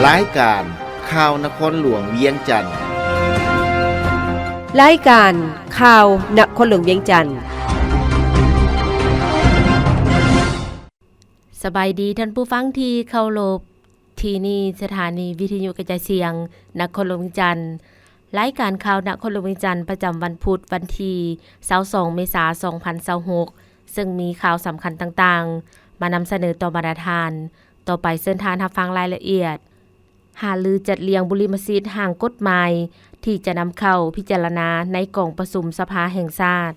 ລາຍການຂ່າວນະຄອນຫຼວງວຽງຈັນ. ລາຍການຂ່າວນະຄອນຫຼວງວຽງຈັນ. ສະບາຍດີທ່ານຜູ້ຟັງທີ່ເຄົາລົບ, ທີ່ນີ້ສະຖານີວິທະຍຸກະຈາຍສຽງນະຄອນຫຼວງວຽງຈັນ. ລາຍການຂ່າວນະຄອນຫຼວງວຽງຈັນ ປະຈຳວັນພຸດ ວັນທີຊາວສອງ ເມສາ ສອງພັນຊາວຫົກ ເຊິ່ງມີຂ່າວສຳຄັນຕ່າງໆ ມານຳສະເໜີຕໍ່ບັນດາທ່ານ. ຕໍ່ໄປເຊີນທ່ານຮັບຟັງລາຍລະອຽດ. ຫາລືຈັດລຽງບຸລິມະສິດຮ່າງກົດໝາຍທີ່ຈະນຳເຂົ້າພິຈາລະນາໃນກອງປະຊຸມສະພາແຫ່ງຊາດ.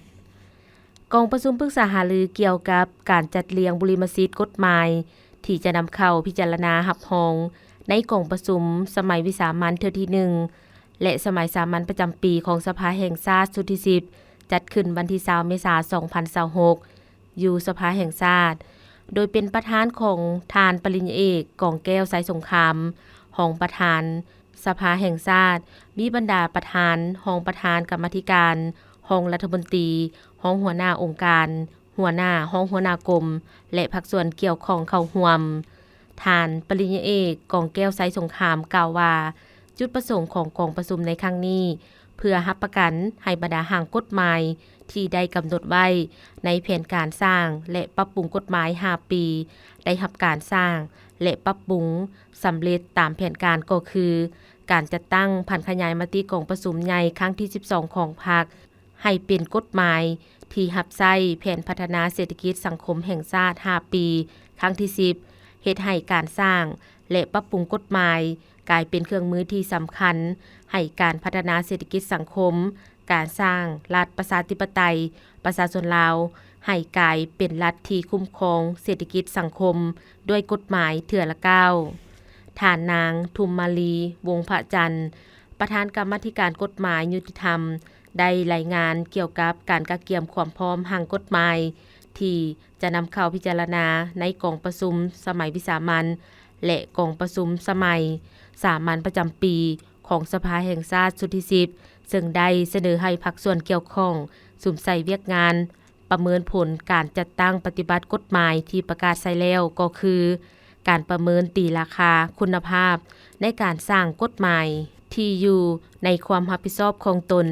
ກອງປະຊຸມປຶກສາຫາລືກ່ຽວກັບການຈັດລຽງບຸລິມະສິດກົດໝາຍທີ່ຈະນຳເຂົ້າພິຈາລະນາຮັບຮອງໃນກອງປະຊຸມສະໄໝວິສາມັນເທື່ອທີໜຶ່ງ ແລະ ສະໄໝສາມັນປະຈຳປີຂອງສະພາແຫ່ງຊາດຊຸດທີສິບ ຈັດຂຶ້ນວັນທີຊາວ ເມສາ ສອງພັນຊາວຫົກ ຢູ່ສະພາແຫ່ງຊາດ ໂດຍເປັນປະທານຂອງທ່ານປະລິນຍາເອກ ກອງແກ້ວ ໄຊສົງຄາມ, ຮອງປະທານສະພາແຫ່ງຊາດ, ມີບັນດາປະທານ, ຮອງປະທານກຳມາທິການ, ຮອງລັດຖະມົນຕີ, ຮອງຫົວໜ້າອົງການ, ຫົວໜ້າ, ຮອງຫົວໜ້າກົມ ແລະ ພາກສ່ວນກ່ຽວຂ້ອງເຂົ້າຮ່ວມ. ທ່ານປະລິນຍາເອກ ກອງແກ້ວ ໄຊສົງຄາມ ກ່າວວ່າ ຈຸດປະສົງຂອງກອງປະຊຸມໃນຄັ້ງນີ້ ເພື່ອຮັບປະກັນໃຫ້ບັນດາຮ່າງກົດໝາຍທີ່ໄດ້ກຳນົດໄວ້ໃນແຜນການສ້າງ ແລະ ປັບປຸງກົດໝາຍຫ້າປີ ໄດ້ຮັບການສ້າງ ແລະ ປັບປຸງສຳເລັດຕາມແຜນການ ກໍຄື ການຈັດຕັ້ງຜັນຂະຫຍາຍມະຕິກອງປະຊຸມໃຫຍ່ຄັ້ງທີສິບສອງຂອງພັກ ໃຫ້ເປັນກົດໝາຍທີ່ຮັບໃຊ້ແຜນພັດທະນາເສດຖະກິດສັງຄົມແຫ່ງຊາດຫ້າປີ ຄັ້ງທີສິບ ເຮັດໃຫ້ການສ້າງ ແລະ ປັບປຸງກົດໝາຍ ກາຍເປັນເຄື່ອງມືທີ່ສຳຄັນໃຫ້ການພັດທະນາເສດຖະກິດສັງຄົມ, ການສ້າງລັດປະຊາທິປະໄຕປະຊາຊົນລາວ ໃຫ້ກາຍເປັນລັດທີ່ຄຸ້ມຄອງເສດຖະກິດສັງຄົມດ້ວຍກົດໝາຍເທື່ອລະກ້າວ. ທ່ານນາງ ທຸມມາລີ ວົງພະຈັນ ປະທານກຳມາທິການກົດໝາຍຍຸຕິທຳ ໄດ້ລາຍງານກ່ຽວກັບການກະກຽມຄວາມພ້ອມຮ່າງກົດໝາຍ ທີ່ຈະນຳເຂົ້າພິຈາລະນາໃນກອງປະຊຸມສະໄໝວິສາມັນ ແລະ ກອງປະຊຸມສະໄໝສາມັນປະຈຳປີຂອງສະພາແຫ່ງຊາດຊຸດທີສິບ ເຊິ່ງໄດ້ສະເໜີໃຫ້ພາກສ່ວນກ່ຽວຂ້ອງສຸມໃສ່ວຽກງານ ປະເມີນຜົນການຈັດຕັ້ງປະຕິບັດກົດໝາຍທີ່ປະກາດໃຊ້ແລ້ວ ກໍຄື ການປະເມີນຕີລາຄາຄຸນນະພາບໃນການສ້າງກົດໝາຍທີ່ຢູ່ໃນຄວາມຮັບຜິດຊອບຂອງຕົນ,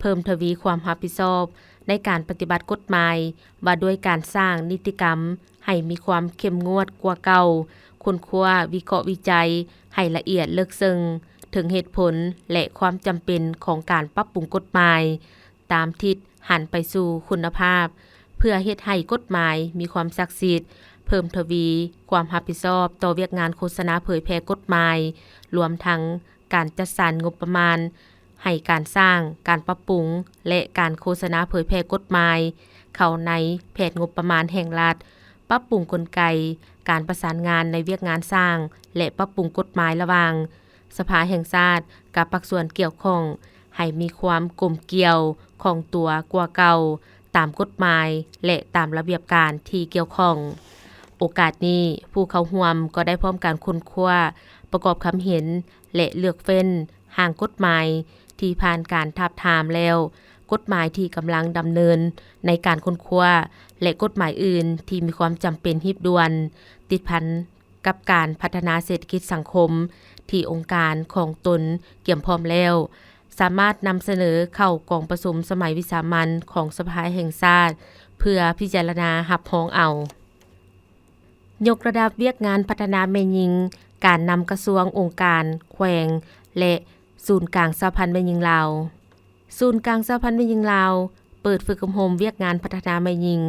ເພີ່ມທະວີຄວາມຮັບຜິດຊອບໃນການປະຕິບັດກົດໝາຍວ່າດ້ວຍການສ້າງນິຕິກຳໃຫ້ມີຄວາມເຂັ້ມງວດກວ່າເກົ່າ, ຄົ້ນຄວ້າ, ວິເຄາະວິໄຈໃຫ້ລະອຽດເລິກເຊິ່ງເຖິງເຫດຜົນ ແລະ ຄວາມຈຳເປັນຂອງການປັບປຸງກົດໝາຍ ຕາມທິດຫັນໄປສູ່ຄຸນນະພາບ ເພື່ອເຮັດໃຫ້ກົດໝາຍມີຄວາມສັກສິດ, ເພີ່ມທະວີຄວາມຮັບຜິດຊອບຕໍ່ວຽກງານໂຄສະນາເຜີຍແຜ່ກົດໝາຍ, ລວມທັງການຈັດສັນງົບປະມານໃຫ້ການສ້າງ, ການປັບປຸງ ແລະ ການໂຄສະນາເຜີຍແຜ່ກົດໝາຍ ເຂົ້າໃນແຜນງົບປະມານແຫ່ງລັດ, ປັບປຸງກົນໄກການປະສານງານໃນວຽກງານສ້າງ ແລະ ປັບປຸງກົດໝາຍລະຫວ່າງ ສະພາແຫ່ງຊາດກັບພາກສ່ວນກ່ຽວຂ້ອງ ໃຫ້ມີຄວາມກົມກ່ຽວ, ຄ່ອງຕົວກວ່າເກົ່າ, ຕາມກົດໝາຍ ແລະ ຕາມລະບຽບການທີ່ກ່ຽວຂ້ອງ. ໂອກາດນີ້, ຜູ້ເຂົ້າຮ່ວມກໍໄດ້ພ້ອມກັນຄົ້ນຄວ້າ, ປະກອບຄຳເຫັນ ແລະ ເລືອກເຟ້ນຮ່າງກົດໝາຍທີ່ຜ່ານການທາບທາມແລ້ວ, ກົດໝາຍທີ່ກຳລັງດຳເນີນໃນການຄົ້ນຄວ້າ ແລະ ກົດໝາຍອື່ນທີ່ມີຄວາມຈຳເປັນຮີບດ່ວນ ຕິດພັນ ກັບການພັດທະນາເສດຖະກິດສັງຄົມທີ່ອົງການຂອງຕົນກຽມພ້ອມແລ້ວ, ສາມາດນຳສະເໜີເຂົ້າກອງປະຊຸມສະໄໝວິສາມັນຂອງສະພາແຫ່ງຊາດ ເພື່ອພິຈາລະນາຮັບຮອງເອົາ. ຍົກລະດັບວຽກງານພັດທະນາແມ່ຍິງ, ການນຳກະຊວງ, ອົງການ, ແຂວງ ແລະ ສູນກາງສະຫະພັນແມ່ຍິງລາວ. ສູນກາງສະຫະພັນແມ່ຍິງລາວ ເປີດຝຶກອົບຮົມວຽກງານພັດທະນາແມ່ຍິງ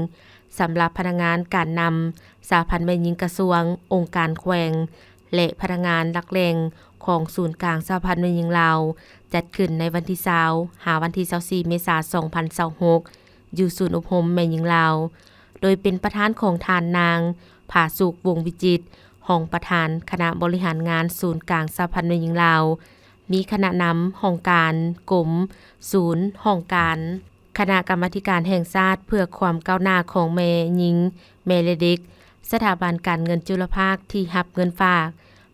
ສຳລັບພະນັກງານການນຳສະຫະພັນແມ່ຍິງກະຊວງ, ອົງການແຂວງ ແລະ ພະນັກງານຫຼັກແຫຼ່ງຂອງສູນກາງສະຫະພັນແມ່ຍິງລາວ ຈັດຂຶ້ນໃນວັນທີຊາວ ຫາວັນທີຊາວສີ່ ເມສາ ສອງພັນຊາວຫົກ ຢູ່ສູນອົບຮົມແມ່ຍິງລາວ ໂດຍເປັນປະທານຂອງທ່ານນາງ ຜາສຸກ ວົງວິຈິດ ຮອງປະທານຄະນະບໍລິຫານງານສູນກາງສະຫະພັນແມ່ຍິງລາວ, ມີຄະນະນຳຫ້ອງການ, ກົມ, ສູນ, ຫ້ອງການ, ຄະນະກຳມາທິການແຫ່ງຊາດເພື່ອຄວາມກ້າວໜ້າຂອງແມ່ຍິງ, ແມ່ ແລະ ເດັກ, ສະຖາບັນການເງິນຈຸລະພາກທີ່ຮັບເງິນຝາກ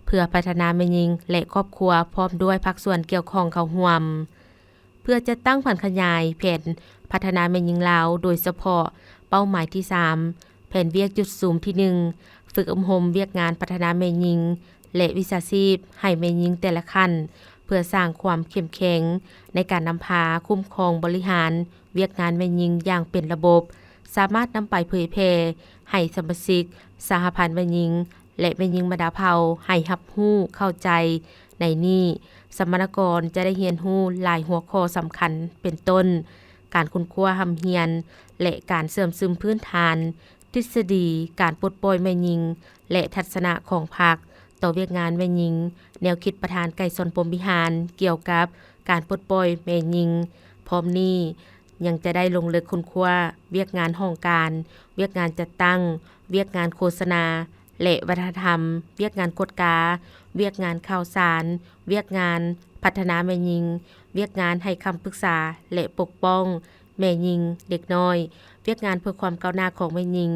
ເພື່ອພັດທະນາແມ່ຍິງ ແລະ ຄອບຄົວ ພ້ອມດ້ວຍພາກສ່ວນກ່ຽວຂ້ອງເຂົ້າຮ່ວມ. ເພື່ອຈັດຕັ້ງຜັນຂະຫຍາຍແຜນພັດທະນາແມ່ຍິງລາວ, ໂດຍສະເພາະເປົ້າໝາຍທີສາມ ແຜນວຽກຈຸດສຸມທີໜຶ່ງ ຝຶກອົບຮົມວຽກງານພັດທະນາແມ່ຍິງ ແລະ ວິຊາຊີບໃຫ້ແມ່ຍິງແຕ່ລະຂັ້ນ ເພື່ອສ້າງຄວາມເຂັ້ມແຂງໃນການນຳພາ, ຄຸ້ມຄອງ, ບໍລິຫານວຽກງານແມ່ຍິງຢ່າງເປັນລະບົບ, ສາມາດນຳໄປເຜີຍແຜ່ໃຫ້ສະມາຊິກສະຫະພັນແມ່ຍິງ ແລະ ແມ່ຍິງບັນດາເຜົ່າໃຫ້ຮັບຮູ້ເຂົ້າໃຈ. ໃນນີ້, ສຳມະນາກອນຈະໄດ້ຮຽນຮູ້ຫຼາຍຫົວຂໍ້ສຳຄັນ ເປັນຕົ້ນ ການຄົ້ນຄວ້າຮ່ຳຮຽນ ແລະ ການເຊື່ອມຊຶມພື້ນຖານທິດສະດີການປົດປ່ອຍແມ່ຍິງ ແລະ ທັດສະນະຂອງພັກຕໍ່ວຽກງານແມ່ຍິງ, ແນວຄິດປະທານໄກສອນ ພົມວິຫານ ກ່ຽວກັບການປົດປ່ອຍແມ່ຍິງ. ພ້ອມນີ້, ຍັງຈະໄດ້ລົງເລິກຄົ້ນຄວ້າວຽກງານຫ້ອງການ, ວຽກງານຈັດຕັ້ງ, ວຽກງານໂຄສະນາ ແລະ ວັດທະນະທຳ, ວຽກງານກວດກາ, ວຽກງານຂ່າວສານ, ວຽກງານພັດທະນາແມ່ຍິງ, ວຽກງານໃຫ້ຄຳປຶກສາ ແລະ ປົກປ້ອງແມ່ຍິງ, ເດັກນ້ອຍ, ວຽກງານເພື່ອຄວາມກ້າວໜ້າຂອງແມ່ຍິງ,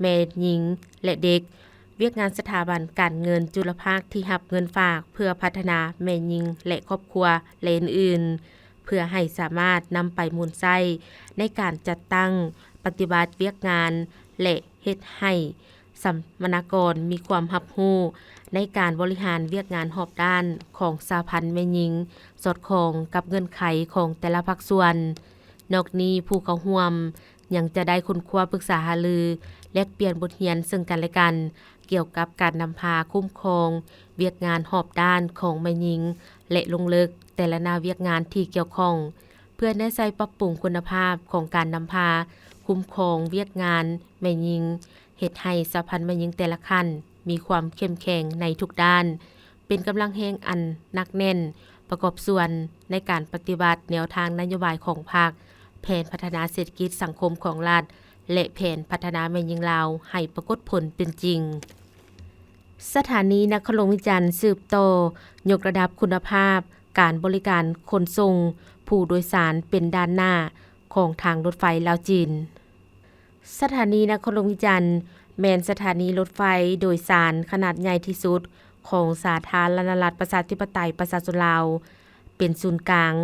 ແມ່ຍິງ ແລະ ເດັກ, ວຽກງານສະຖາບັນການເງິນຈຸລະພາກທີ່ຮັບເງິນຝາກເພື່ອພັດທະນາແມ່ຍິງ ແລະ ຄອບຄົວ ແລະ ອື່ນໆ, ເພື່ອໃຫ້ສາມາດນຳໄປໝູນໃຊ້ໃນການຈັດຕັ້ງປະຕິບັດວຽກງານ ແລະ ເຮັດໃຫ້ສຳມະນາກອນມີຄວາມຮັບຮູ້ໃນການບໍລິຫານວຽກງານຮອບດ້ານຂອງສະຫະພັນແມ່ຍິງ ສອດຄ່ອງກັບເງື່ອນໄຂຂອງແຕ່ລະພາກສ່ວນ. ນອກນີ້, ຜູ້ເຂົ້າຮ່ວມຍັງຈະໄດ້ຄົ້ນຄວ້າປຶກສາຫາລື, ແລກປ່ຽນບົດຮຽນເຊິ່ງກັນແລະກັນ ກ່ຽວກັບການນຳພາຄຸ້ມຄອງວຽກງານຮອບດ້ານຂອງແມ່ຍິງ ແລະ ລົງເລິກແຕ່ລະໜ້າວຽກງານທີ່ກ່ຽວຂ້ອງ ເພື່ອແນໃສ່ປັບປຸງຄຸນນະພາບຂອງການນຳພາຄຸ້ມຄອງວຽກງານແມ່ຍິງ, ເຮັດໃຫ້ສະຫະພັນແມ່ຍິງແຕ່ລະຂັ້ນມີຄວາມເຂັ້ມແຂງໃນທຸກດ້ານ, ເປັນກຳລັງແຮງອັນໜັກແໜ້ນ ປະກອບສ່ວນໃນການປະຕິບັດແນວທາງນະໂຍບາຍຂອງພັກ, ແຜນພັດທະນາເສດຖະກິດສັງຄົມຂອງລັດ ແລະ ແຜນພັດທະນາແມ່ຍິງລາວໃຫ້ປາກົດຜົນເປັນຈິງ. ສະຖານີນະຄອນຫຼວງວຽງຈັນສືບຕໍ່ຍົກລະດັບຄຸນນະພາບການບໍລິການຂົນສົ່ງຜູ້ໂດຍສານເປັນດ່ານໜ້າຂອງທາງລົດໄຟລາວ-ຈີນ. ສະຖານີນະຄອນຫຼວງວຽງຈັນ ແມ່ນສະຖານີລົດໄຟໂດຍສານຂະໜາດໃຫຍ່ທີ່ສຸດຂອງສາທາລະນະລັດ ປະຊາທິປະໄຕ ປະຊາຊົນລາວ, ເປັນສູນກາງ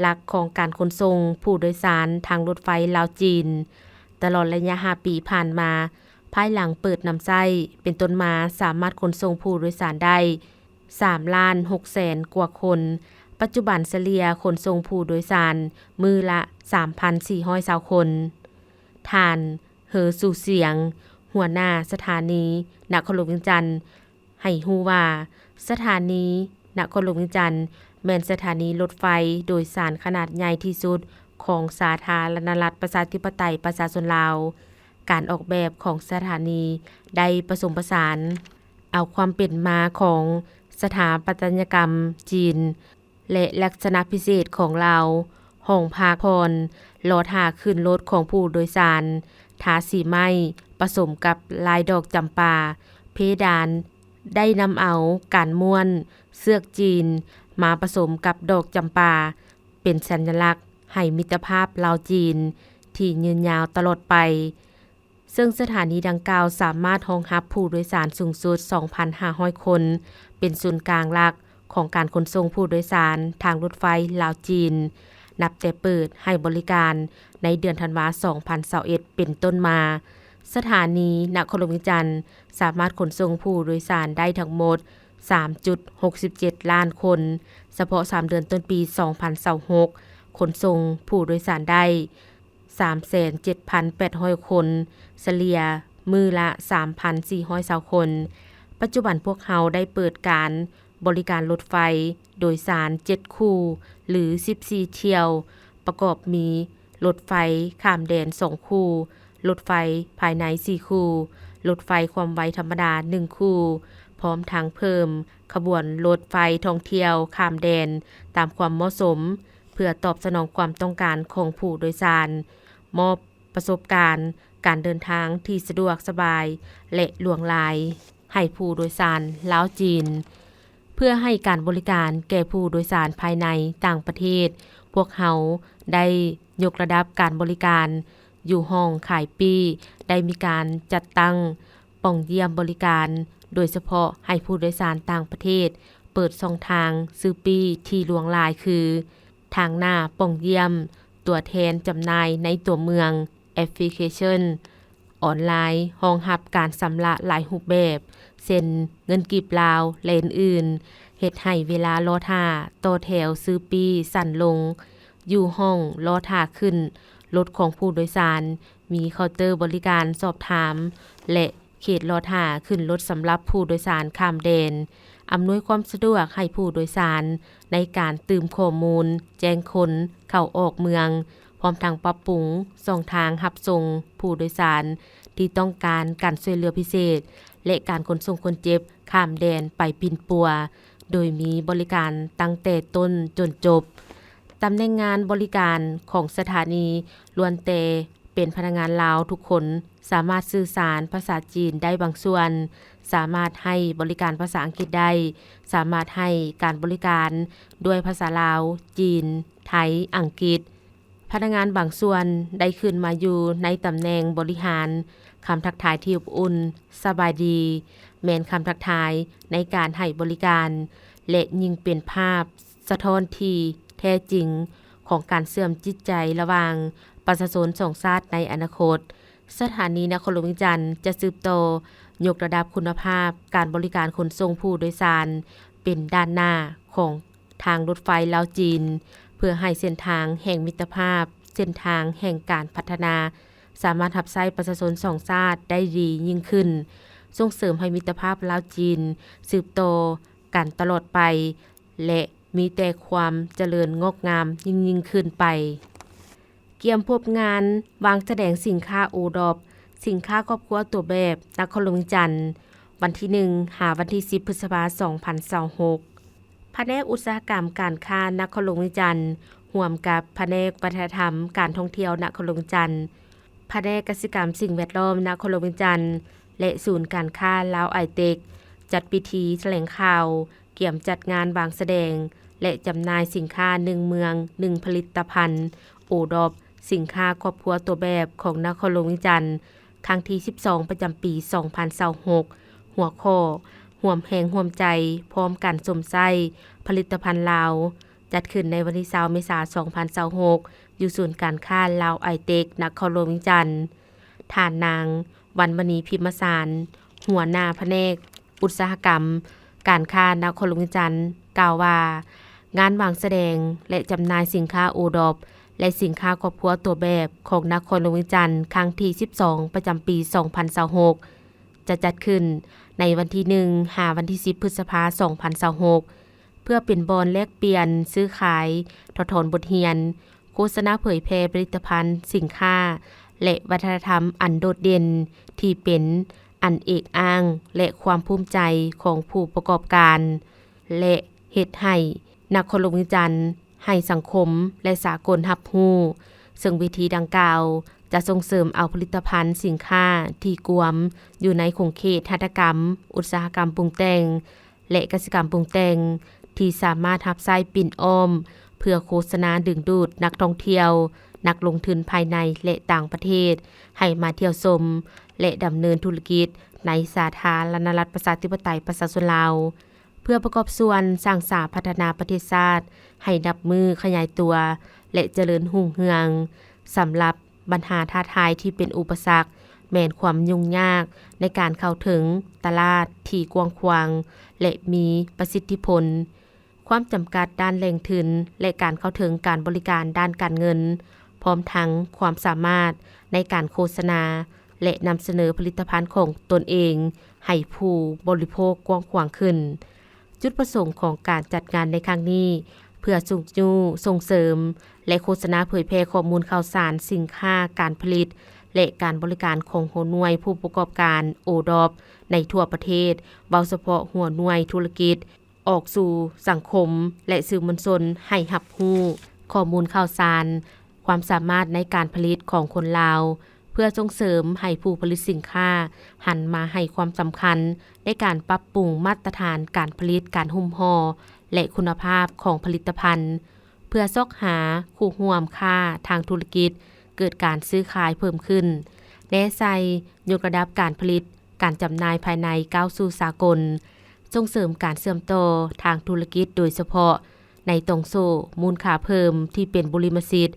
ຫຼັກຂອງການຂົນສົ່ງຜູ້ໂດຍສານທາງລົດໄຟລາວ-ຈີນ. ຕະຫຼອດໄລຍະຫ້າປີຜ່ານມາ, ພາຍຫຼັງເປີດນຳໃຊ້ເປັນຕົ້ນມາ, ສາມາດຂົນສົ່ງຜູ້ໂດຍສານໄດ້ ສາມລ້ານຫົກແສນກວ່າຄົນ, ປັດຈຸບັນສະເລ່ຍຂົນສົ່ງຜູ້ໂດຍສານມື້ລະສາມພັນສີ່ຮ້ອຍຊາວຄົນ. ທ່ານ ເຮີ ຊູສຽງ, ຫົວໜ້າສະຖານີນະຄອນຫຼວງວຽງຈັນ ໃຫ້ຮູ້ວ່າ, ສະຖານີນະຄອນຫຼວງວຽງຈັນ ແມ່ນສະຖານີລົດໄຟໂດຍສານຂະໜາດໃຫຍ່ທີ່ສຸດຂອງສາທາລະນະລັດ ປະຊາທິປະໄຕ ປະຊາຊົນລາວ. ການອອກແບບຂອງສະຖານີໄດ້ປະສົມປະສານເອົາຄວາມເປັນມາຂອງສະຖາປັດຕະຍະກຳຈີນ ແລະ ລັກສະນະພິເສດຂອງລາວ, ຫ້ອງພັກຜ່ອນ, ລໍຖ້າຂຶ້ນລົດຂອງຜູ້ໂດຍສານ, ທາສີໄມ້ປະສົມກັບລາຍດອກຈຳປາ, ເພດານໄດ້ນຳເອົາການມ້ວນເຊືອກຈີນມາປະສົມກັບດອກຈຳປາ ເປັນສັນຍະລັກໃຫ້ມິດຕະພາບລາວ-ຈີນທີ່ຍືນຍາວຕະຫຼອດໄປ. ເຊິ່ງສະຖານີດັ່ງກ່າວສາມາດຮອງຮັບຜູ້ໂດຍສານສູງສຸດສອງພັນຫ້າຮ້ອຍຄົນ, ເປັນສູນກາງຫຼັກຂອງການຂົນສົ່ງຜູ້ໂດຍສານທາງລົດໄຟລາວ-ຈີນ, ນັບແຕ່ເປີດໃຫ້ບໍລິການໃນເດືອນທັນວາ ສອງພັນຊາວເອັດ ເປັນຕົ້ນມາ. ສະຖານີນະຄອນຫຼວງວຽງຈັນສາມາດຂົນສົ່ງຜູ້ໂດຍສານໄດ້ທັງໝົດ ສາມຈຸດຫົກສິບເຈັດລ້ານຄົນ, ສະເພາະສາມເດືອນຕົ້ນປີ ສອງພັນຊາວຫົກ ຂົນສົ່ງຜູ້ໂດຍສານໄດ້ ສາມແສນເຈັດພັນແປດຮ້ອຍຄົນ, ສະເລ່ຍມື້ລະສາມພັນສີ່ຮ້ອຍຊາວຄົນ. ປັດຈຸບັນພວກເຮົາໄດ້ເປີດການບໍລິການລົດໄຟໂດຍສານເຈັດຄູ່ ຫຼື ສິບສີ່ຖ້ຽວ, ປະກອບມີລົດໄຟຂ້າມແດນສອງຄູ່, ລົດໄຟພາຍໃນສີ່ຄູ່, ລົດໄຟຄວາມໄວທຳມະດາໜຶ່ງຄູ່, ພ້ອມທັງເພີ່ມຂະບວນລົດໄຟທ່ອງທ່ຽວຂ້າມແດນຕາມຄວາມເໝາະສົມ. ເພື່ອຕອບສະໜອງຄວາມຕ້ອງການຂອງຜູ້ໂດຍສານ, ມອບປະສົບການການເດີນທາງທີ່ສະດວກສະບາຍ ແລະ ຫຼວງຫຼາຍໃຫ້ຜູ້ໂດຍສານລາວ-ຈີນ. ເພື່ອໃຫ້ການບໍລິການແກ່ຜູ້ໂດຍສານພາຍໃນຕ່າງປະເທດ, ພວກເຮົາໄດ້ຍົກລະດັບການບໍລິການຢູ່ຫ້ອງຂາຍປີ້, ໄດ້ມີການຈັດຕັ້ງ ປ່ອງຢ້ຽມບໍລິການ ໂດຍສະເພາະໃຫ້ຜູ້ໂດຍສານຕ່າງປະເທດເປີດຊ່ອງທາງຊື້ປີ້ທີ່ຫຼວງຫຼາຍ ຄື ທາງໜ້າປ່ອງຢ້ຽມ, ຕົວແທນຈຳໜ່າຍໃນຕົວເມືອງ, ແອັບພລິເຄຊັນ ອອນລາຍ ຮອງຮັບການຊຳລະຫຼາຍຮູບແບບ ເຊັ່ນ ເງິນກີບລາວ ແລະ ອື່ນໆ, ເຮັດໃຫ້ເວລາລໍຖ້າຕໍ່ແຖວຊື້ປີ້ສັ້ນລົງ. ຢູ່ຫ້ອງລໍຖ້າຂຶ້ນລົດຂອງຜູ້ໂດຍສານ ມີເຄົາເຕີບໍລິການສອບຖາມ ແລະ ເຂດລໍຖ້າຂຶ້ນລົດສຳລັບຜູ້ໂດຍສານຂ້າມແດນ, ອຳນວຍຄວາມສະດວກໃຫ້ຜູ້ໂດຍສານໃນການຕື່ມຂໍ້ມູນ, ແຈ້ງຄົນເຂົ້າອອກເມືອງ, ພ້ອມທັງປັບປຸງຊ່ອງທາງຮັບສົ່ງຜູ້ໂດຍສານທີ່ຕ້ອງການການຊ່ວຍເຫຼືອພິເສດ ແລະ ການຂົນສົ່ງຄົນເຈັບຂ້າມແດນໄປປິ່ນປົວ, ໂດຍມີບໍລິການຕັ້ງແຕ່ຕົ້ນຈົນຈົບ. ຕຳແໜ່ງງານບໍລິການຂອງສະຖານີລ້ວນແຕ່ເປັນພະນັກງານລາວທຸກຄົນ, ສາມາດສື່ສານພາສາຈີນໄດ້ບາງສ່ວນ, ສາມາດໃຫ້ບໍລິການພາສາອັງກິດໄດ້, ສາມາດໃຫ້ການບໍລິການດ້ວຍພາສາລາວ, ຈີນ, ໄທ, ອັງກິດ. ພະນັກງານບາງສ່ວນໄດ້ຂຶ້ນມາຢູ່ໃນຕຳແໜ່ງບໍລິຫານ. ຄຳທັກທາຍທີ່ອົບອຸ່ນ, ສະບາຍດີ, ແມ່ນຄຳທັກທາຍໃນການໃຫ້ບໍລິການ ແລະ ຍິ່ງເປັນພາບສະທ້ອນທີ່ແທ້ຈິງຂອງການເຊື່ອມຈິດໃຈລະຫວ່າງປະຊາຊົນສອງຊາດໃນອະນາຄົດ. ສະຖານີນະຄອນຫຼວງວຽງຈັນຈະສືບຕໍ່ຍົກລະດັບຄຸນນະພາບການບໍລິການຂົນສົ່ງຜູ້ໂດຍສານເປັນດ້ານໜ້າຂອງ ທາງລົດໄຟລາວ-ຈີນ ເພື່ອໃຫ້ເສັ້ນທາງແຫ່ງມິດຕະພາບ, ເສັ້ນທາງແຫ່ງການພັດທະນາ ສາມາດຮັບໃຊ້ປະຊາຊົນສອງຊາດໄດ້ດີຍິ່ງຂຶ້ນ, ສົ່ງເສີມໃຫ້ມິດຕະພາບລາວ-ຈີນສືບຕໍ່ກັນຕະຫຼອດໄປ ແລະ ມີແຕ່ຄວາມຈະເລີນງອກງາມຍິ່ງໆຂຶ້ນໄປ. ກຽມພົບງານວາງສະແດງສິນຄ້າໂອດອບ, ສິນຄ້າຄອບຄົວຕົວແບບ ນະຄອນຫຼວງວຽງຈັນ, ວັນທີໜຶ່ງ ຫາວັນທີສິບ ພຶດສະພາ ສອງພັນຊາວຫົກ. ພະແນກອຸດສາຫະກຳການຄ້ານະຄອນຫຼວງວຽງຈັນ ຮ່ວມກັບພະແນກວັດທະນະທຳການທ່ອງທ່ຽວນະຄອນຫຼວງວຽງຈັນ, ພະແນກກະສິກຳສິ່ງແວດລ້ອມນະຄອນຫຼວງວຽງຈັນ ແລະ ສູນການຄ້າລາວໄອເຕັກ ຈັດພິທີຖະແຫຼງຂ່າວ ກຽມຈັດງານວາງສະແດງ ແລະ ຈຳໜ່າຍສິນຄ້າໜຶ່ງເມືອງໜຶ່ງຜະລິດຕະພັນ ໂອດອບ ສິນຄ້າຄອບຄົວຕົວແບບຂອງນະຄອນຫຼວງວຽງຈັນ ຄັ້ງທີສິບສອງ ປະຈຳປີສອງພັນຊາວຫົກ ຫົວຂໍ້ ຮ່ວມແຮງຮ່ວມໃຈພ້ອມກັນຊົມໃຊ້ຜະລິດຕະພັນລາວ ຈັດຂຶ້ນໃນວັນທີຊາວ ເມສາ ສອງພັນຊາວຫົກ ຢູ່ສູນການຄ້າລາວໄອເຕັກ ນະຄອນຫຼວງວຽງຈັນ. ທ່ານນາງ ວັນມະນີ ພິມມະສານ ຫົວໜ້າພະແນກ ອຸດສາຫະກຳການຄ້ານະຄອນຫຼວງວຽງຈັນ ກ່າວວ່າ ງານວາງສະແດງ ແລະ ຈຳໜ່າຍສິນຄ້າໂອດອບ ແລະ ສິນຄ້າຄອບຄົວຕົວແບບຂອງນະຄອນຫຼວງວຽງຈັນ ຄັ້ງທີສິບສອງ ປະຈຳປີສອງພັນຊາວຫົກ ຈະຈັດຂຶ້ນໃນວັນທີໜຶ່ງ ຫາວັນທີສິບ ພຶດສະພາ ສອງພັນຊາວຫົກ ເພື່ອເປັນບ່ອນແລກປ່ຽນ, ຊື້ຂາຍ, ຖອດຖອນບົດຮຽນ, ໂຄສະນາເຜີຍແຜ່ຜະລິດຕະພັນ, ສິນຄ້າ ແລະ ວັດທະນະທຳອັນໂດດເດັ່ນ ທີ່ເປັນອັນເອກອ້າງ ແລະ ຄວາມພູມໃຈຂອງຜູ້ປະກອບການ ແລະ ເຮັດໃຫ້ນະຄອນຫຼວງວຽງຈັນ ໃຫ້ສັງຄົມ ແລະ ສາກົນຮັບຮູ້, ເຊິ່ງເວທີດັ່ງກ່າວຈະສົ່ງເສີມເອົາຜະລິດຕະພັນສິນຄ້າທີ່ກວມຢູ່ໃນຂົງເຂດຫັດຖະກຳ, ອຸດສາຫະກຳປຸງແຕ່ງ ແລະ ກະສິກຳປຸງແຕ່ງ ທີ່ສາມາດຮັບໃຊ້ປິ່ນອ້ອມ ເພື່ອໂຄສະນາດຶງດູດນັກທ່ອງທ່ຽວ, ນັກລົງທຶນພາຍໃນ ແລະ ຕ່າງປະເທດ ໃຫ້ມາທ່ຽວຊົມ ແລະ ດຳເນີນທຸລະກິດໃນສາທາລະນະລັດ ປະຊາທິປະໄຕ ປະຊາຊົນລາວ, ເພື່ອປະກອບສ່ວນສ້າງສາພັດທະນາປະເທດຊາດໃຫ້ນັບມື້ຂະຫຍາຍຕົວ ແລະ ຈະເລີນຮຸ່ງເຮືອງ. ສຳລັບບັນຫາທ້າທາຍທີ່ເປັນອຸປະສັກ ແມ່ນຄວາມຫຍຸ້ງຍາກໃນການເຂົ້າເຖິງຕະຫຼາດທີ່ກວ້າງຂວາງ ແລະ ມີປະສິດທິຜົນ, ຄວາມຈຳກັດດ້ານແຫຼ່ງທຶນ ແລະ ການເຂົ້າເຖິງການບໍລິການດ້ານການເງິນ, ພ້ອມທັງຄວາມສາມາດໃນການໂຄສະນາ ແລະ ນຳສະເໜີຜະລິດຕະພັນຂອງຕົນເອງໃຫ້ຜູ້ບໍລິໂພກກວ້າງຂວາງຂຶ້ນ. ຈຸດປະສົງຂອງການຈັດງານໃນຄັ້ງນີ້ ເພື່ອຊຸກຍູ້, ສົ່ງເສີມ ແລະ ໂຄສະນາເຜີຍແຜ່ຂໍ້ມູນຂ່າວສານສິນຄ້າການຜະລິດ ແລະ ການບໍລິການຂອງຫົວໜ່ວຍຜູ້ປະກອບການໂອດອບໃນທົ່ວປະເທດ, ເວົ້າສະເພາະຫົວໜ່ວຍທຸລະກິດ ອອກສູ່ສັງຄົມ ແລະ ສື່ມວນຊົນໃຫ້ຮັບຮູ້ຂໍ້ມູນຂ່າວສານ, ຄວາມສາມາດໃນການຜະລິດຂອງຄົນລາວ, ເພື່ອສົ່ງເສີມໃຫ້ຜູ້ຜະລິດສິນຄ້າຫັນມາໃຫ້ຄວາມສຳຄັນໃນການປັບປຸງມາດຕະຖານການຜະລິດ, ການຫຸ້ມຫໍ່ ແລະ ຄຸນນະພາບຂອງຜະລິດຕະພັນ, ເພື່ອຊອກຫາຄູ່ຮ່ວມຄ້າທາງທຸລະກິດ, ເກີດການຊື້ຂາຍເພີ່ມຂຶ້ນ, ແນໃສ່ຍົກລະດັບການຜະລິດ, ການຈຳໜ່າຍພາຍໃນກ້າວສູ່ສາກົນ, ສົ່ງເສີມການເຊື່ອມຕໍ່ທາງທຸລະກິດ ໂດຍສະເພາະໃນຕ່ອງໂສ້ມູນຄ່າເພີ່ມທີ່ເປັນບຸລິມະສິດ,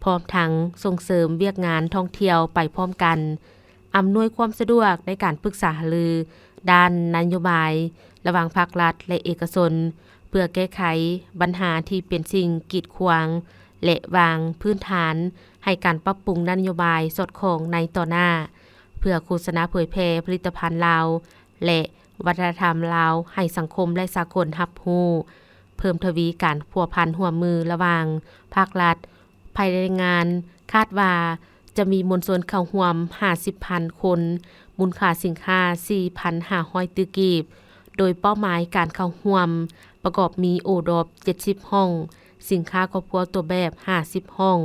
ພ້ອມທັງສົ່ງເສີມວຽກງານທ່ອງທ່ຽວໄປພ້ອມກັນ. ອຳນວຍຄວາມສະດວກໃນການປຶກສາຫາລືດ້ານນະໂຍບາຍລະຫວ່າງພາກລັດ ແລະ ເອກະຊົນ ເພື່ອແກ້ໄຂບັນຫາທີ່ເປັນສິ່ງກີດຂວາງ ແລະ ວາງພື້ນຖານໃຫ້ການປັບປຸງນະໂຍບາຍສອດຄ່ອງໃນຕໍ່ໜ້າ ເພື່ອໂຄສະນາເຜີຍແຜ່ຜະລິດຕະພັນລາວ ແລະ ວັດທະນະທຳລາວໃຫ້ສັງຄົມ ແລະ ສາກົນຮັບຮູ້, ເພີ່ມທະວີການພົວພັນຮ່ວມມືລະຫວ່າງພາກລັດ. ພາຍໃນງານຄາດວ່າຈະມີມວນຊົນເຂົ້າຮ່ວມຫ້າສິບພັນຄົນ, ມູນຄ່າສິນຄ້າສີ່ພັນຫ້າຮ້ອຍຕື້ກີບ, ໂດຍເປົ້າໝາຍການເຂົ້າຮ່ວມປະກອບມີໂອດອບເຈັດສິບຫ້ອງ, ສິນຄ້າຄອບຄົວຕົວແບບຫ້າສິບຫ້ອງ,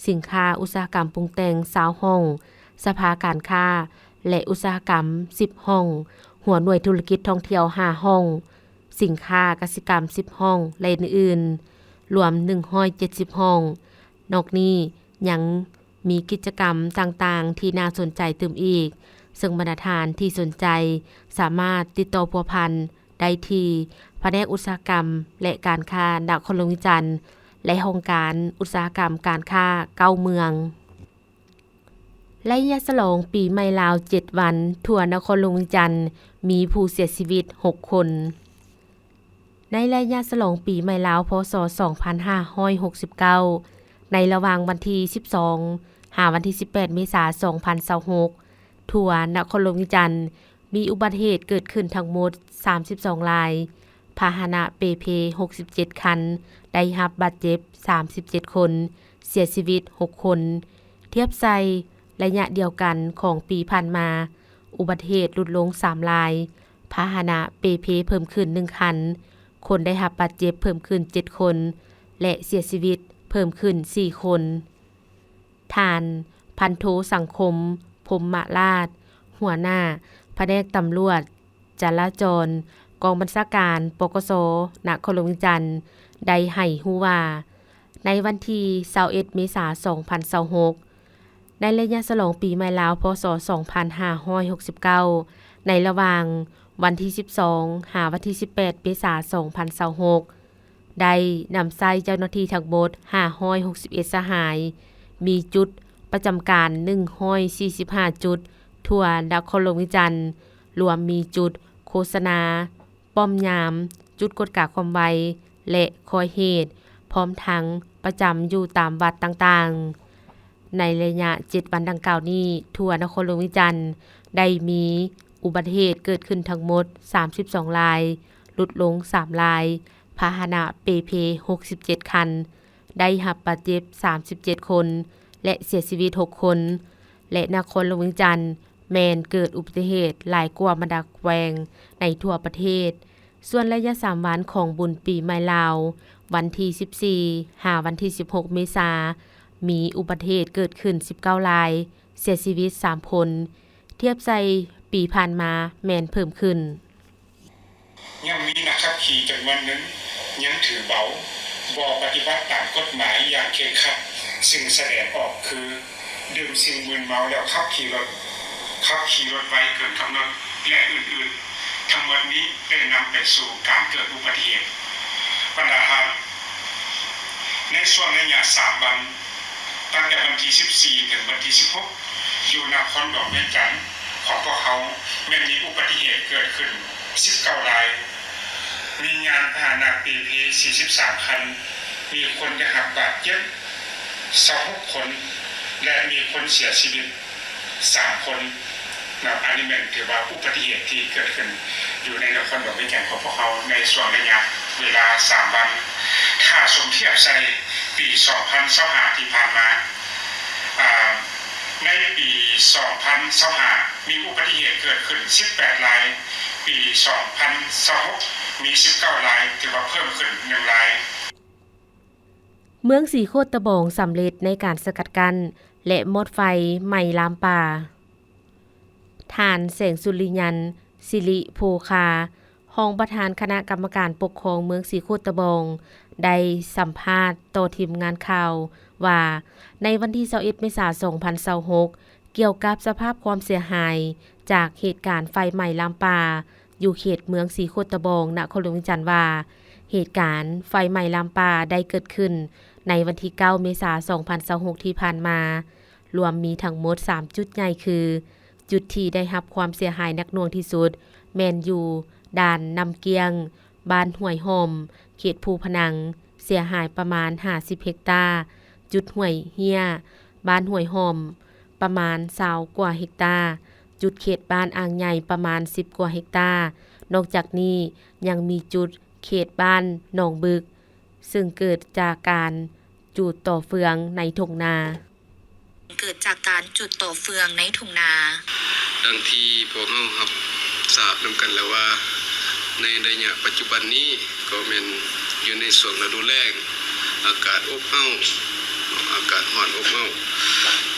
ສິນຄ້າອຸດສາຫະກຳປຸງແຕ່ງຊາວຫ້ອງ, ສະພາການຄ້າ ແລະ ອຸດສາຫະກຳສິບຫ້ອງ, ຫົວໜ່ວຍທຸລະກິດທ່ອງທ່ຽວຫ້າຫ້ອງ, ສິນຄ້າກະສິກຳສິບຫ້ອງ ແລະ ອື່ນໆ ລວມໜຶ່ງຮ້ອຍເຈັດສິບຫ້ອງ. ນອກນີ້ຍັງມີກິດຈະກຳຕ່າງໆທີ່ໜ້າສົນໃຈຕື່ມອີກ, ເຊິ່ງບັນດາທ່ານທີ່ສົນໃຈສາມາດຕິດຕໍ່ພົວພັນໄດ້ທີ່ພະແນກອຸດສາຫະກຳ ແລະ ການຄ້ານະຄອນຫຼວງວຽງຈັນ ແລະ ຫ້ອງການອຸດສາຫະກຳການຄ້າເກົ້າເມືອງ. ໄລຍະສະຫຼອງປີໃໝ່ລາວເຈັດວັນ, ທົ່ວນະຄອນຫຼວງວຽງຈັນມີຜູ້ເສຍຊີວິດຫົກຄົນ. ໃນໄລຍະສະຫຼອງປີໃໝ່ລາວ ພ.ສ. ສອງພັນຫ້າຮ້ອຍຫົກສິບເກົ້າ ໃນລະຫວ່າງວັນທີສິບສອງ ຫາວັນທີສິບແປດ ເມສາ ສອງພັນຊາວຫົກ ທົ່ວນະຄອນຫຼວງວຽງຈັນ ມີອຸບັດເຫດເກີດຂຶ້ນທັງໝົດສາມສິບສອງລາຍ, ພາຫະນະເປເພຫົກສິບເຈັດຄັນ, ໄດ້ຮັບບາດເຈັບສາມສິບເຈັດຄົນ, ເສຍຊີວິດຫົກຄົນ. ທຽບໃສ່ໄລຍະດຽວກັນຂອງປີຜ່ານມາ, ອຸບັດເຫດຫຼຸດລົງສາມລາຍ, ພາຫະນະເປເພເພີ່ມຂຶ້ນໜຶ່ງຄັນ, ຄົນໄດ້ຮັບບາດເຈັບເພີ່ມຂຶ້ນເຈັດຄົນ ແລະ ເສຍຊີວິດເພີ່ມຂຶ້ນສີ່ຄົນ. ທ່ານ ພັນໂທ ສັງຄົມ ພົມມະລາດ, ຫົວໜ້າພະແນກຕຳຫຼວດຈະລາຈອນ ກອງບັນຊາການ ປກສ ນະຄອນຫຼວງວຽງຈັນ ໄດ້ໃຫ້ຮູ້ວ່າ, ໃນວັນທີຊາວເອັດ ເມສາ ສອງພັນຊາວຫົກ ໃນໄລຍະສະຫຼອງປີໃໝ່ລາວ ພ.ສ. ສອງພັນຫ້າຮ້ອຍຫົກສິບເກົ້າ ໃນລະຫວ່າງວັນທີສິບສອງ ຫາວັນທີສິບແປດ ເມສາ ສອງພັນຊາວຫົກ ໄດ້ນຳໃຊ້ເຈົ້າໜ້າທີ່ທັງໝົດຫ້າຮ້ອຍຫົກສິບເອັດສະຫາຍ, ມີຈຸດປະຈຳການໜຶ່ງຮ້ອຍສີ່ສິບຫ້າຈຸດທົ່ວນະຄອນຫຼວງວຽງຈັນ, ລວມມີຈຸດໂຄສະນາ, ປ້ອມຍາມ, ຈຸດກວດກາຄວາມໄວ ແລະ ຄອຍເຫດ, ພ້ອມທັງປະຈຳຢູ່ຕາມວັດຕ່າງໆ. ໃນໄລຍະເຈັດວັນດັ່ງກ່າວນີ້, ທົ່ວນະຄອນຫຼວງວຽງຈັນໄດ້ມີອຸບັດເຫດເກີດຂຶ້ນທັງໝົດສາມສິບສອງລາຍ, ຫຼຸດລົງສາມລາຍ, ພາຫະນະເປເພຫົກສິບເຈັດຄັນ, ໄດ້ຮັບບາດເຈັບສາມສິບເຈັດຄົນ ແລະ ເສຍຊີວິດຫົກຄົນ ແລະ ນະຄອນຫຼວງວຽງຈັນແມ່ນເກີດອຸບັດຕິເຫດຫຼາຍກວ່າບັນດາແຂວງໃນທົ່ວປະເທດ. ສ່ວນໄລຍະສາມວັນຂອງບຸນປີໃໝ່ລາວ, ວັນທີສິບສີ່ ຫາວັນທີສິບຫົກ ເມສາ, ມີອຸບັດຕິເຫດເກີດຂຶ້ນສິບເກົ້າລາຍ, ເສຍຊີວິດສາມຄົນ, ທຽບໃສ່ປີຜ່ານມາແມ່ນເພີ່ມຂຶ້ນ. ຍັງມີນັກຂັບຂີ່ຈຳນວນໜຶ່ງຍັງຖືເບົາ, ບໍ່ປະຕິບັດຕາມກົດໝາຍຢ່າງເຄັ່ງຄັດ, ສິ່ງສະແດງອອກຄື ດື່ມສິ່ງມຶນເມົາແລ້ວຂັບຂີ່ລົດ, ຂັບຂີ່ລົດໄວເກີນກຳນົດ ແລະ ອື່ນໆ. ທັງໝົດນີ້ໄດ້ນຳໄປສູ່ການເກີດອຸບັດຕິເຫດ. ບັນດາທ່ານ, ໃນຊ່ວງໄລຍະສາມວັນ, ຕັ້ງແຕ່ວັນທີສິບສີ່ ເຖິງວັນທີສິບຫົກ ຢູ່ນະຄອນຫຼວງວຽງຈັນຂອງພວກເຮົາ ແມ່ນມີອຸບັດຕິເຫດເກີດຂຶ້ນສິບເກົ້າລາຍ, ມີຍານພາຫະນະເປເພສີ່ສິບສາມຄັນ, ມີຄົນໄດ້ຮັບບາດເຈັບຊາວຫົກຄົນ ແລະ ມີຄົນເສຍຊີວິດສາມຄົນ. ເນາະ ອັນນີ້ແມ່ນຖືວ່າອຸບັດຕິເຫດທີ່ເກີດຂຶ້ນຢູ່ໃນນະຄອນຫຼວງວຽງຈັນຂອງພວກເຮົາໃນຊ່ວງໄລຍະເວລາສາມວັນ. ຖ້າສົມທຽບໃສ່ປີສອງພັນຊາວຫ້າທີ່ຜ່ານມາ, ອາ, ໃນປີສອງພັນຊາວຫ້າມີອຸບັດຕິເຫດເກີດຂຶ້ນສິບແປດລາຍ, ປີສອງພັນຊາວຫົກມີສິບເກົ້າລາຍ, ຖືວ່າເພີ່ມຂຶ້ນໜຶ່ງລາຍ. ເມືອງສີໂຄດຕະບອງສຳເລັດໃນການສະກັດກັ້ນ ແລະ ມອດໄຟໄໝ້ລາມປ່າ. ທ່ານ ແສງສຸລິຍັນ ສິລິໂພຄາ, ຮອງປະທານຄະນະກຳມະການປົກຄອງເມືອງສີໂຄດຕະບອງ ໄດ້ສຳພາດຕໍ່ທີມງານຂ່າວວ່າ, ໃນວັນທີຊາວເອັດ ເມສາ ສອງພັນຊາວຫົກ ກ່ຽວກັບສະພາບຄວາມເສຍຫາຍຈາກເຫດການໄຟໄໝ້ລາມປ່າ ຢູ່ເຂດເມືອງສີໂຄດຕະບອງ ນະຄອນຫຼວງວຽງຈັນວ່າ, ເຫດການໄຟໄໝ້ລາມປ່າໄດ້ເກີດຂຶ້ນໃນວັນທີເກົ້າ ເມສາ ສອງພັນຊາວຫົກ ທີ່ຜ່ານມາ, ລວມມີທັງໝົດສາມຈຸດໃຫຍ່ຄື ຈຸດທີ່ໄດ້ຮັບຄວາມເສຍຫາຍໜັກໜ່ວງທີ່ສຸດ ແມ່ນຢູ່ດ່ານນ້ຳກ້ຽງ, ບ້ານຫ້ວຍຫ້ອມ, ເຂດພູພະນັງ, ເສຍຫາຍປະມານຫ້າສິບເຮັກຕາ, ຈຸດຫ້ວຍເຮ້ຍ, ບ້ານຫ້ວຍຫ້ອມ, ປະມານຊາວກວ່າເຮັກຕາ, ຈຸດເຂດບ້ານອ່າງໃຫຍ່ປະມານສິບກວ່າເຮັກຕາ. ນອກຈາກນີ້ຍັງມີຈຸດເຂດບ້ານໜອງບຶກ ເຊິ່ງເກີດຈາກການຈູດຕໍ່ເຟືອງໃນທົ່ງນາ. ເກີດຈາກການຈຸດຕໍ່ເຟືອງໃນທົ່ງນາ. ດັ່ງທີ່ພວກເຮົາຮັບຊາບນຳກັນແລ້ວວ່າ ໃນໄລຍະປັດຈຸບັນນີ້ ກໍແມ່ນຢູ່ໃນຊ່ວງລະດູແລ້ງ, ອາກາດອົບເອົ້າ, ອາກາດຮ້ອນອົບເອົ້າ,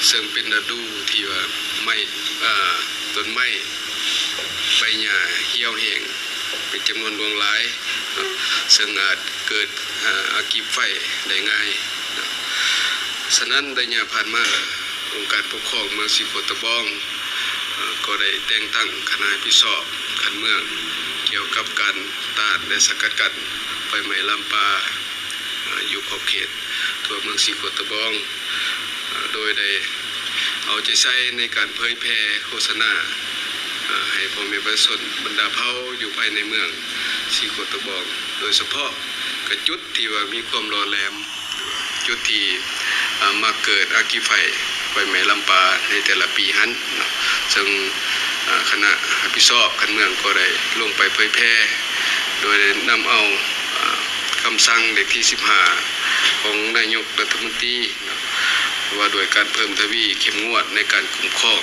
ເຊິ່ງເປັນລະດູທີ່ວ່າໄມ້ ອາ ຕົ້ນໄມ້ ໃບຫຍ້າຫ່ຽວແຫ້ງເປັນຈຳນວນຫຼວງຫຼາຍເນາະ, ເຊິ່ງອາດເກີດ ອາ ອັກຄີໄຟໄດ້ງ່າຍເນາະ. ສະນັ້ນ ໄລຍະຜ່ານມາ ອົງການປົກຄອງເມືອງສີໂຄດຕະບອງ ກໍໄດ້ແຕ່ງຕັ້ງຄະນະຮັບຜິດຊອບຂັ້ນເມືອງ ກ່ຽວກັບການຕ້ານ ແລະ ສະກັດກັ້ນໄຟໄໝ້ລາມປ່າ ຢູ່ຂອບເຂດທົ່ວເມືອງສີໂຄດຕະບອງ, ໂດຍໄດ້ເອົາໃຈໃສ່ໃນການເຜີຍແຜ່ໂຄສະນາ ໃຫ້ພໍ່ແມ່ປະຊາຊົນບັນດາເຜົ່າຢູ່ພາຍໃນເມືອງສີໂຄດຕະບອງ, ໂດຍສະເພາະກະຈຸດທີ່ວ່າມີຄວາມຫຼໍ່ແຫຼມ ຈຸດທີ່ ອາ ມັກເກີດອັກຄີໄຟ ໄຟໄໝ້ລາມປ່າໃນແຕ່ລະປີຫັ້ນເນາະ, ເຊິ່ງ ອາ ຄະນະຮັບຜິດຊອບຂັ້ນເມືອງກໍໄດ້ລົງໄປເຜີຍແຜ່ ໂດຍໄດ້ນຳເອົາ ອາ ຄຳສັ່ງເລກທີສິບຫ້າ ຂອງນາຍົກລັດຖະມົນຕີເນາະ ວ່າດ້ວຍການເພີ່ມທະວີເຂັ້ມງວດໃນການຄຸ້ມຄອງ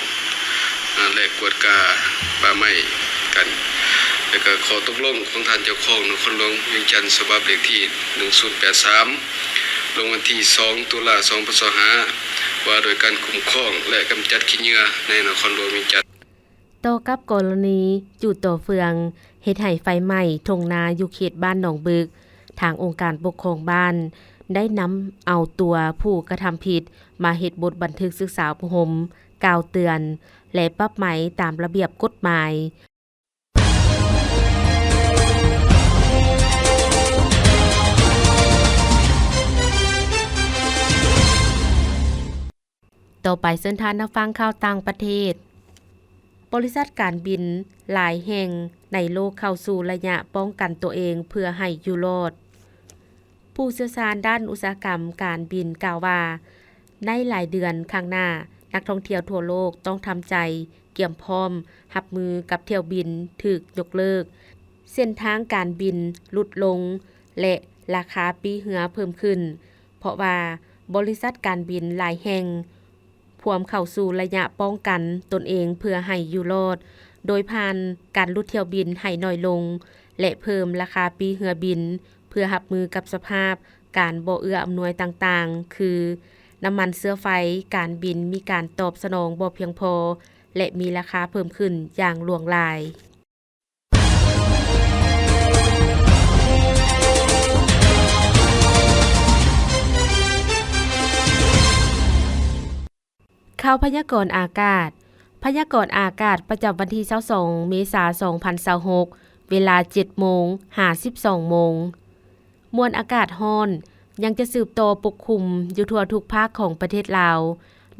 ອາ ແລະ ກວດກາປ່າໄມ້ກັນ ແລະ ກໍຂໍ້ຕົກລົງຂອງທ່ານເຈົ້າຄອງນະຄອນຫຼວງວຽງຈັນ ສະບັບເລກທີໜຶ່ງສູນແປດສາມ ລົງວັນທີສອງ ຕຸລາ ສອງພັນຊາວຫ້າ ວ່າໂດຍການຄຸ້ມຄອງ ແລະ ກຳຈັດຂີ້ເຫຍື້ອໃນນະຄອນຫຼວງວຽງຈັນ. ຕໍ່ກັບກໍລະນີຈູດຕໍ່ເຟືອງເຮັດໃຫ້ໄຟໄໝ້ທົ່ງນາຢູ່ເຂດບ້ານໜອງບຶກ, ທາງອົງການປົກຄອງບ້ານໄດ້ນຳເອົາຕົວຜູ້ກະທຳຜິດມາເຮັດບົດບັນທຶກສຶກສາອົບຮົມ, ກ່າວເຕືອນ ແລະ ປັບໃໝຕາມລະບຽບກົດໝາຍ. ຕໍ່ໄປເຊີນທ່ານຮັບຟັງຂ່າວຕ່າງປະເທດ. ບໍລິສັດການບິນຫຼາຍແຫ່ງໃນໂລກເຂົ້າສູ່ໄລຍະປ້ອງກັນຕົວເອງເພື່ອໃຫ້ຢູ່ລອດ. ຜູ້ຊ່ຽວຊານດ້ານອຸດສາຫະກຳການບິນກ່າວວ່າ ໃນຫຼາຍເດືອນຂ້າງໜ້າ, ນັກທ່ອງທ່ຽວທົ່ວໂລກຕ້ອງທຳໃຈກຽມພ້ອມຮັບມືກັບຖ້ຽວບິນຖືກຍົກເລີກ, ເສັ້ນທາງການບິນຫຼຸດລົງ ແລະ ລາຄາປີ້ເຮືອເພີ່ມຂຶ້ນ, ເພາະວ່າບໍລິສັດການບິນຫຼາຍແຫ່ງພວມເຂົ້າສູ່ໄລຍະປ້ອງກັນຕົນເອງເພື່ອໃຫ້ຢູ່ລອດ, ໂດຍຜ່ານການຫຼຸດຖ້ຽວບິນໃຫ້ໜ້ອຍລົງ ແລະ ເພີ່ມລາຄາປີ້ເຮືອບິນ ເພື່ອຮັບມືກັບສະພາບການບໍ່ເອື້ອອຳນວຍຕ່າງໆ ຄື ນ້ຳມັນເຊື້ອໄຟ, ການບິນມີການຕອບສະໜອງບໍ່ພຽງພໍ ແລະ ມີລາຄາເພີ່ມຂຶ້ນຢ່າງຫຼວງຫຼາຍ. ຂ່າວພະຍາກອນອາກາດ. ພະຍາກອນອາກາດປະຈຳວັນທີຊາວສອງ ເມສາ ສອງພັນຊາວຫົກ, ເວລາ ເຈັດໂມງ ຫາ ສິບສອງໂມງ. ມວນອາກາດຮ້ອນຍັງຈະສືບຕໍ່ປົກຄຸມຢູ່ທົ່ວທຸກພາກຂອງປະເທດລາວ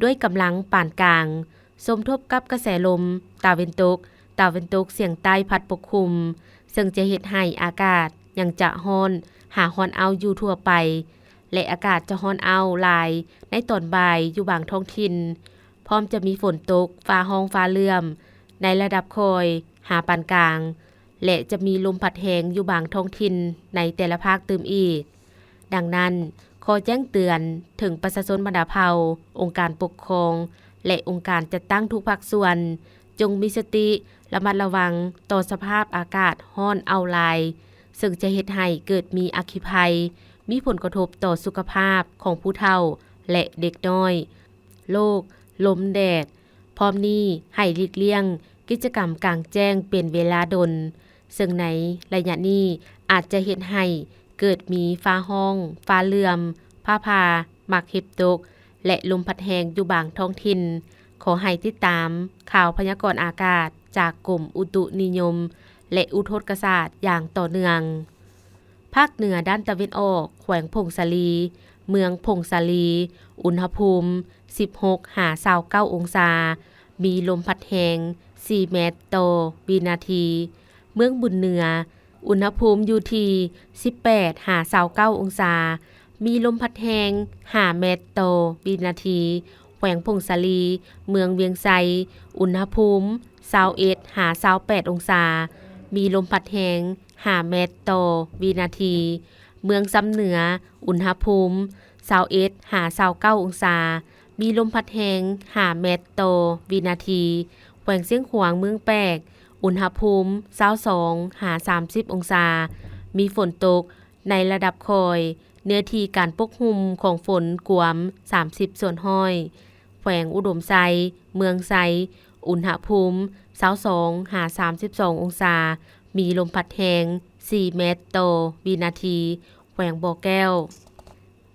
ດ້ວຍກຳລັງປານກາງ, ສົມທົບກັບກະແສລົມຕາເວັນຕົກ, ຕາເວັນຕົກສຽງໃຕ້ພັດປົກຄຸມ, ເຊິ່ງຈະເຮັດໃຫ້ອາກາດຍັງຈະຮ້ອນຫາຮ້ອນອ້າວຢູ່ທົ່ວໄປ ແລະ ອາກາດຈະຮ້ອນອ້າວຫຼາຍໃນຕອນບ່າຍຢູ່ບາງທ້ອງຖິ່ນ, ພ້ອມຈະມີຝົນຕົກ, ຟ້າຮ້ອງຟ້າເຫຼື້ອມໃນລະດັບຄ່ອຍຫາປານກາງ ແລະ ຈະມີລົມພັດແຮງຢູ່ບາງທ້ອງຖິ່ນໃນແຕ່ລະພາກຕື່ມອີກ. ດັ່ງນັ້ນ, ຂໍແຈ້ງເຕືອນເຖິງປະຊາຊົນບັນດາເຜົ່າ, ອົງການປົກຄອງ ແລະ ອົງການຈັດຕັ້ງທຸກພາກສ່ວນ, ຈົ່ງມີສະຕິລະມັດລະວັງຕໍ່ສະພາບອາກາດຮ້ອນອ້າວຫຼາຍ, ເຊິ່ງຈະເຮັດໃຫ້ເກີດມີອັກຄີໄພ, ມີຜົນກະທົບຕໍ່ສຸຂະພາບຂອງຜູ້ເຖົ້າ ແລະ ເດັກນ້ອຍ, ໂລກ, ລົມແດດ, ພ້ອມນີ້ໃຫ້ຫຼີກລ່ຽງກິດຈະກຳກາງແຈ້ງເປັນເວລາດົນ, ເຊິ່ງໃນໄລຍະນີ້ອາດຈະເຮັດໃຫ້ເກີດມີຟ້າຮ້ອງ, ຟ້າເຫຼື້ອມ, ຟ້າຜ່າ, ໝາກເຫັບຕົກ ແລະ ລົມພັດແຮງຢູ່ບາງທ້ອງຖິ່ນ. ຂໍໃຫ້ຕິດຕາມຂ່າວພະຍາກອນອາກາດຈາກກົມອຸຕຸນິຍົມ ແລະ ອຸທົກກະສາດຢ່າງຕໍ່ເນື່ອງ. ພາກເໜືອດ້ານຕາເວັນອອກ, ແຂວງຜົ້ງສາລີ, ເມືອງຜົ້ງສາລີ, ອຸນຫະພູມ ສິບຫົກຫາຊາວເກົ້າອົງສາ, ມີລົມພັດແຮງສີ່ແມັດຕໍ່ວິນາທີ. ເມືອງບຸນເໜືອ ອຸນຫະພູມຢູ່ທີ່ສິບແປດຫາຊາວເກົ້າອົງສາ, ມີລົມພັດແຮງຫ້າແມັດຕໍ່ວິນາທີ. ແຂວງຜົ້ງສາລີ, ເມືອງວຽງໄຊ ອຸນຫະພູມຊາວເອັດຫາຊາວແປດອົງສາ, ມີລົມພັດແຮງຫ້າແມັດຕໍ່ວິນາທີ. ເມືອງຊຳເໜືອ ອຸນຫະພູມຊາວເອັດຫາຊາວເກົ້າອົງສາ, ມີລົມພັດແຮງຫ້າແມັດຕໍ່ວິນາທີ. ແຂວງຊຽງຂວາງ ເມືອງແປກ ອຸນຫະພູມຊາວສອງຫາສາມສິບອົງສາ, ມີຝົນຕົກໃນລະດັບຄ່ອຍ, ເນື້ອທີ່ການປົກຄຸມຂອງຝົນກວມສາມສິບສ່ວນຮ້ອຍ. ແຂວງອຸດົມໄຊ, ເມືອງໄຊ ອຸນຫະພູມຊາວສອງຫາສາມສິບສອງອົງສາ, ມີລົມພັດແຮງສີ່ແມັດຕໍ່ວິນາທີ. ແຂວງບໍ່ແກ້ວ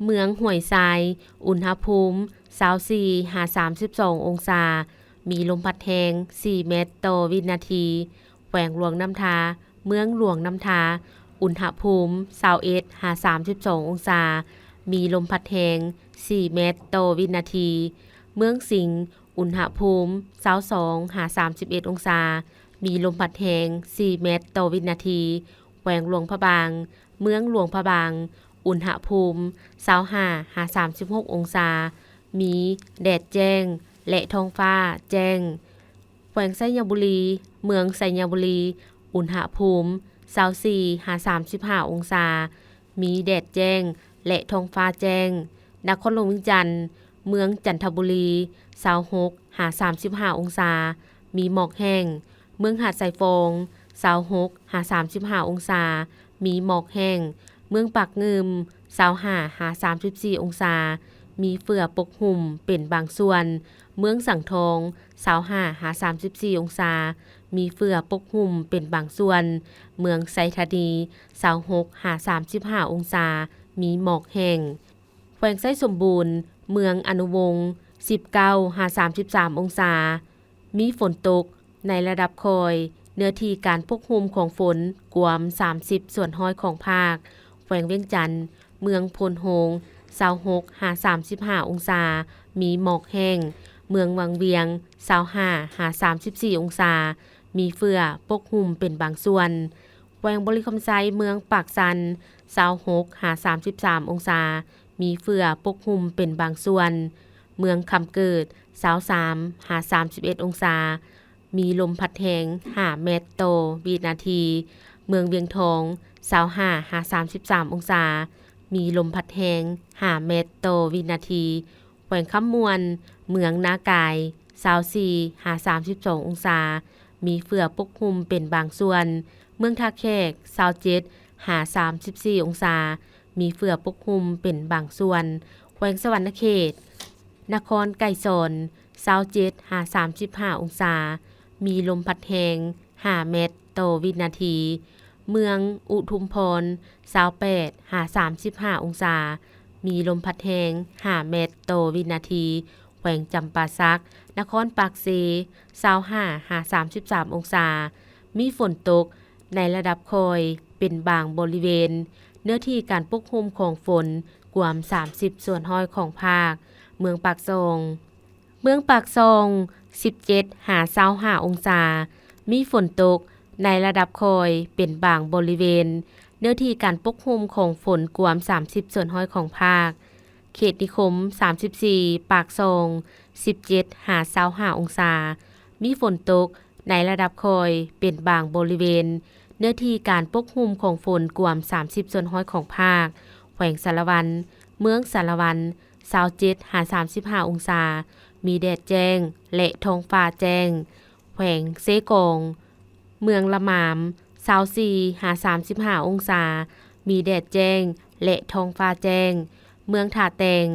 ເມືອງຫ້ວຍຊາຍ ອຸນຫະພູມຊາວສີ່ຫາສາມສິບສອງອົງສາ, ມີລົມພັດແຮງສີ່ແມັດຕໍ່ວິນາທີ. ແຂວງຫຼວງນ້ຳທາ, ເມືອງຫຼວງນ້ຳທາ ອຸນຫະພູມຊາວເອັດຫາສາມສິບສອງອົງສາ, ມີລົມພັດແຮງສີ່ແມັດຕໍ່ວິນາທີ. ເມືອງສິງ ອຸນຫະພູມຊາວສອງຫາສາມສິບເອັດອົງສາ, ມີລົມພັດແຮງສີ່ແມັດຕໍ່ວິນາທີ. ແຂວງຫຼວງພະບາງ, ເມືອງຫຼວງພະບາງ ອຸນຫະພູມຊາວຫ້າຫາສາມສິບຫົກອົງສາ, ມີແດດແຈ້ງ ແລະ ທ້ອງຟ້າແຈ້ງ. ແຂວງໄຊຍະບູລີ, ເມືອງໄຊຍະບູລີ ອຸນຫະພູມຊາວສີ່ຫາສາມສິບຫ້າອົງສາ, ມີແດດແຈ້ງ ແລະ ທ້ອງຟ້າແຈ້ງ. ນະຄອນຫຼວງວຽງຈັນ, ເມືອງຈັນທະບູລີ ຊາວຫົກຫາສາມສິບຫ້າອົງສາ, ມີໝອກແຫ້ງ. ເມືອງຫາດຊາຍຟອງ ຊາວຫົກຫາສາມສິບຫ້າອົງສາ, ມີໝອກແຫ້ງ. ເມືອງປາກງື່ມ ຊາວຫ້າຫາສາມສິບສີ່ອົງສາ, ມີເຝື້ອປົກຫຸ້ມເປັນບາງສ່ວນ. ເມືອງສັງທອງ ຊາວຫ້າຫາສາມສິບສີ່ອົງສາ, ມີເຝື້ອປົກຫຸ້ມເປັນບາງສ່ວນ. ເມືອງໄຊທານີ ຊາວຫົກຫາສາມສິບຫ້າອົງສາ, ມີໝອກແຫ້ງ. ແຂວງໄຊສົມບູນ, ເມືອງອະນຸວົງ ສິບເກົ້າຫາສາມສິບສາມອົງສາ, ມີຝົນຕົກໃນລະດັບຄ່ອຍ, ເນື້ອທີ່ການປົກຄຸມຂອງຝົນກວມສາມສິບສ່ວນຮ້ອຍຂອງພາກ. ແຂວງວຽງຈັນ, ເມືອງໂພນໂຮງ ຊາວຫົກຫາສາມສິບຫ້າອົງສາ, ມີໝອກແຫ້ງ. ເມືອງວັງວຽງ ຊາວຫ້າຫາສາມສິບສີ່ອົງສາ, ມີເຝື້ອປົກຫຸ້ມເປັນບາງສ່ວນ. ແຂວງບໍລິຄຳໄຊ, ເມືອງປາກຊັນ ຊາວຫົກຫາສາມສິບສາມອົງສາ, ມີເຝື້ອປົກຫຸ້ມເປັນບາງສ່ວນ. ເມືອງຄຳເກີດ ຊາວສາມຫາສາມສິບເອັດອົງສາ, ມີລົມພັດແຮງຫ້າແມັດຕໍ່ວິນາທີ. ເມືອງວຽງທອງ ຊາວຫ້າຫາສາມສິບສາມອົງສາ, ມີລົມພັດແຮງຫ້າແມັດຕໍ່ວິນາທີ. ແຂວງຄຳມ່ວນ, ເມືອງນາກາຍ ຊາວສີ່ຫາສາມສິບສອງອົງສາ, ມີເຝື້ອປົກຫຸ້ມເປັນບາງສ່ວນ. ເມືອງທ່າແຂກ ຊາວເຈັດຫາສາມສິບສີ່ອົງສາ, ມີເຝື້ອປົກຫຸ້ມເປັນບາງສ່ວນ. ແຂວງສະຫວັນນະເຂດ, ນະຄອນໄກສອນ ຊາວເຈັດຫາສາມສິບຫ້າອົງສາ, ມີລົມພັດແຮງຫ້າແມັດຕໍ່ວິນາທີ. ເມືອງອຸທຸມພອນ ຊາວແປດຫາສາມສິບຫ້າອົງສາ, ມີລົມພັດແຮງຫ້າແມັດຕໍ່ວິນາທີ. ແຂວງຈຳປາສັກ, ນະຄອນປາກເຊ ຊາວຫ້າຫາສາມສິບສາມອົງສາ, ມີຝົນຕົກໃນລະດັບຄ່ອຍເປັນບາງບໍລິເວນ, ເນື້ອທີ່ການປົກຄຸມຂອງຝົນກວມສາມສິບສ່ວນຮ້ອຍຂອງພາກ. ເມືອງປາກຊ່ອງ, ເມືອງປາກຊ່ອງ ສິບເຈັດຫາຊາວຫ້າອົງສາ, ມີຝົນຕົກໃນລະດັບຄ່ອຍເປັນບາງບໍລິເວນ, ເນື້ອທີ່ການປົກຄຸມຂອງຝົນກວມສາມສິບສ່ວນຮ້ອຍຂອງພາກ. ເຂດນິຄົມ ສາມສິບສີ່ ປາກຊ່ອງ ສິບເຈັດຫາຊາວຫ້າອົງສາ, ມີຝົນຕົກໃນລະດັບຄ່ອຍເປັນບາງບໍລິເວນ, ເນື້ອທີ່ການປົກຄຸມຂອງຝົນກວມສາມສິບສ່ວນຮ້ອຍຂອງພາກ. ແຂວງສາລະວັນ, ເມືອງສາລະວັນ ຊາວເຈັດຫາສາມສິບຫ້າອົງສາ, ມີແດດແຈ້ງ ແລະ ທ້ອງຟ້າແຈ້ງ. ແຂວງເຊກອງ, ເມືອງລະມາມ ຊາວສີ່ຫາສາມສິບຫ້າອົງສາ, ມີແດດແຈ້ງ ແລະ ທ້ອງຟ້າແຈ້ງ. ເມືອງທ່າແຕງ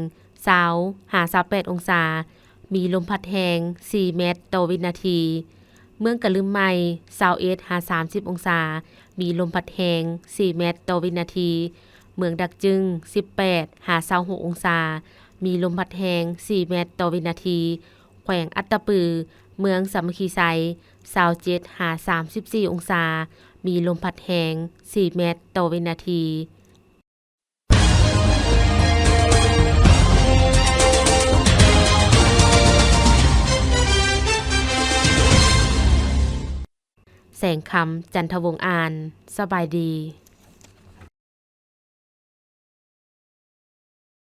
ຊາວຫາຊາວແປດອົງສາ, ມີລົມພັດແຮງສີ່ແມັດຕໍ່ວິນາທີ. ເມືອງກະລຶມໃໝ່ ຊາວເອັດຫາສາມສິບອົງສາ, ມີລົມພັດແຮງສີ່ແມັດຕໍ່ວິນາທີ. ເມືອງດາກຈຶງ ສິບແປດຫາຊາວຫົກອົງສາ, ມີລົມພັດແຮງສີ່ແມັດຕໍ່ວິນາທີ. ແຂວງອັດຕະປື, ເມືອງສາມັກຄີໄຊ ຊາວເຈັດຫາສາມສິບສີ່ອົງສາ, ມີລົມພັດແຮງສີ່ແມັດຕໍ່ວິນາທີ. ແສງຄຳ ຈັນທະວົງອ່ານ. ສະບາຍດີ.